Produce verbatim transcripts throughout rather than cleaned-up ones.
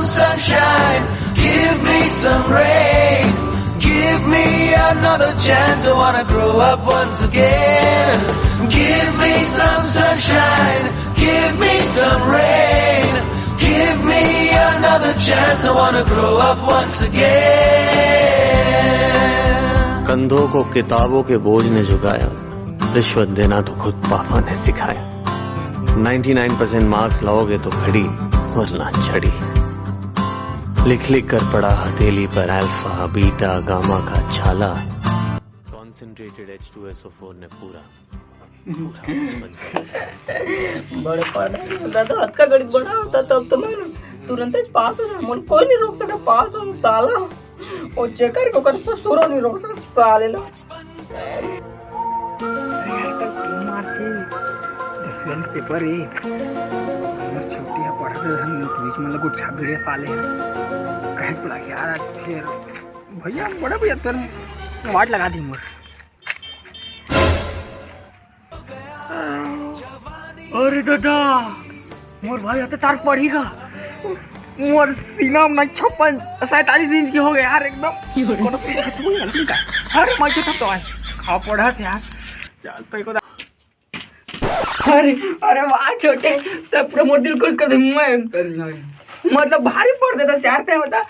some sunshine, give me some rain, give me another chance. I wanna grow up once again. Give me some sunshine, give me some rain, give me another chance. I wanna grow up once again. कंधों को किताबों के बोझ ने झुकाया, रिश्वत देना तो खुद पापा ने सिखाया। नाइंटी नाइन परसेंट मार्क्स लाओगे तो घड़ी, वरना छड़ी। लिख लिख कर पड़ा हथेली पर अल्फा, बीटा, गामा का छाला। Concentrated H two S O four ने पूरा, पूरा बचपन चला। बड़े पढ़े दादा, अतका गणित बड़ा होता तब तो मैं तुरंत पास हो जाऊं। मन कोई नहीं रोक सका पास हो साला। और जेकर के ओकर ससुरो नहीं रोक सका साले ला। अरे यार, कल तीन मार्च है, दसवीं के पेपर है। बस छुट्टी है, पढ़त रहन, पुलिस मन ला गुट छाप दे साले। कहे से बोला कि यार, आज फिर भैया, बड़े भैया, तोर वाट लगा दी मोर। अरे दादा, मोर भाई आते तार पड़ेगा। मोर सीना में छप्पन, सैंतालीस इंच की हो गया यार, एकदम। कोनो कोई खत्म हो गया, निकाल। अरे, मैं तो तो आए। खा पड़ा था यार। चल, तो एक बार। अरे, अरे वाह छोटे, तब पूरा मोर दिल खुश कर दे। मतलब, भारी पढ़ देता यार, तैं बता।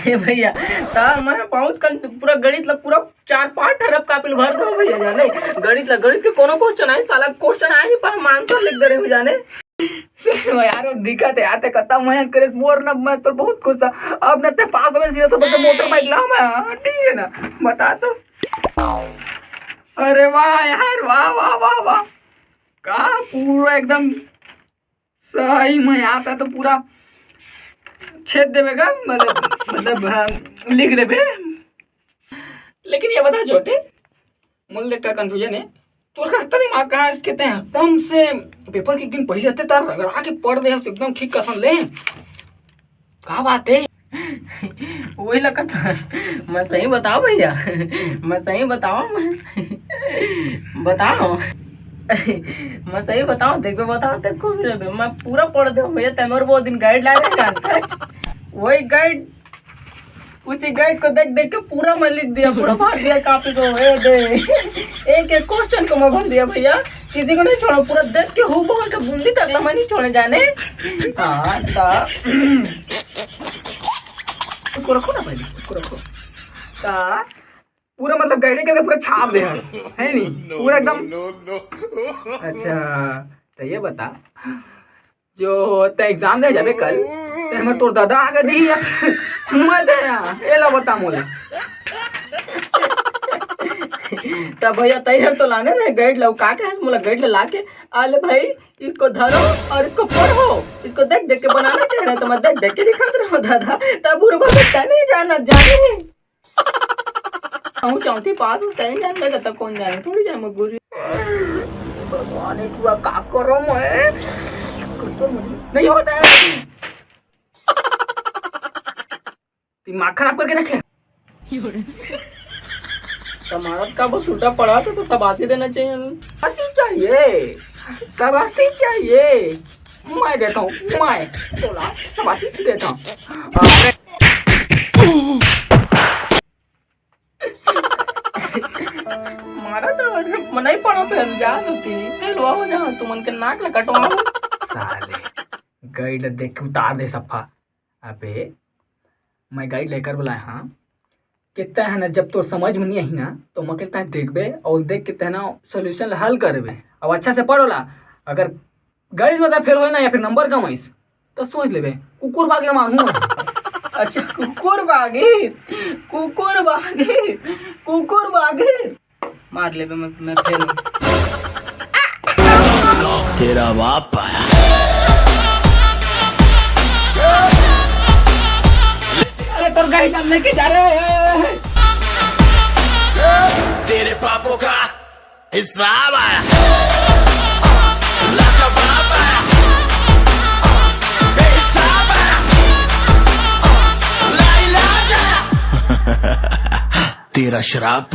ए भैया, त मैं पहुंच कल पूरा गणित ला पूरा चार पांच ठरफ कापी ल भर दो भैया, जाने गणित ला, गणित के कोनो क्वेश्चन आए, साला क्वेश्चन आए नहीं पर हम आंसर लिख दे रहे हूँ जाने। सही में यार, वो दिक्कत है यार, ते कत्ता मेहनत करे मोर न, मैं तो बहुत खुश था। अब न ते पास में सीधा तो बंदा मोटर बाइक ला मैं, हाँ, ठीक है ना, बता तो। अरे वाह यार, वाह, वाह, वाह, वाह, का पूरा एकदम सही में आता तो पूरा छेद देवे का, मतलब, मतलब, हाँ, लिख देवे। लेकिन ये बता छोटे, मुल देख का कन्फ्यूजन है, तोर का इतना दिमाग कहाँ है इसके? तैं एकदम से पेपर के एक दिन पहले आते तार रगड़ा के पढ़ दे हस एकदम ठीक कसन ले। का बात है? वही लगत हस। मैं सही बताओ भैया, मैं सही बताओ, मैं बताओ, मैं सही बताओ, देखो बताओ, ते खुश हो जाबे। मैं पूरा पढ़ दे भैया, ते मोर वो दिन गाइड ला रहे जानते, वही गाइड, उसी गाइड को देख देख के पूरा मैं लिख दिया, पूरा भर दिया कॉपी को। ए दे, एक एक क्वेश्चन को मैं भर दिया भैया, किसी को नहीं छोड़ा, पूरा देख के हूबहू के बूंदी तक ला मैं नहीं छोड़े जाने। हाँ, ता उसको रखो ना पहले, उसको रखो। ता पूरा मतलब गाइड के पूरा छाप दे हस, है नी? पूरा एकदम। अच्छा, तो ये बता, जो ते एग्जाम दे जाबे कल, ते हमर तोर दादा आगे दी या मैं दे या, एला बता मोला। तब भैया तैयार तो लाने रे गाइड ला, का कहे मोला गाइड ला लाके, "आले भाई, इसको धरो और इसको पढ़ो, इसको देख देख के बनाना कह रहे, तो मैं देख देख के लिखत रहो दादा।" तब बुढ़वा बेटा नहीं जाना जाने। कहूँ चौथी पास होता है, जान लगा था कौन जाने, थोड़ी जाने मैं गुरु। भगवान, ये पूरा का करो मैं? कुछ तो मुझे नहीं होता है। दिमाग खराब करके रखे। तुम्हारा का बस उल्टा पड़ा था तो शाबाशी देना चाहिए। शाबाशी चाहिए, शाबाशी चाहिए। मैं देता हूँ, मैं बोला शाबाशी देता हूँ। अरे मारा तो नहीं पड़ा पे हम जा तो ती, फेल हुआ हो जा, तुमन के नाक ला कटवा। साले, गाइड ला देख के उतार दे सफा। अबे, मैं गाइड लेकर बुलाए हाँ। कितना है ना, जब तोर समझ में नहीं आई ना, तो मैं कहता है देखबे और देख के तहना सॉल्यूशन हल करबे। अब अच्छा से पढ़ ओला, अगर गाइड में फेल हो ना या फिर नंबर कम आइस, तो सोच लेबे, कुकुर बागे मारू। अच्छा, कुकुर बागे, कुकुर बागे, कुकुर बागे। मार लेबे मैं, मैं फेल हूँ। तेरा बाप आया। आइटम लेके जा रहे हैं। तेरे पापों का हिसाब आया। लाजवाब आया। बेहिसाब आया। लाइलाज आया। तेरा शराब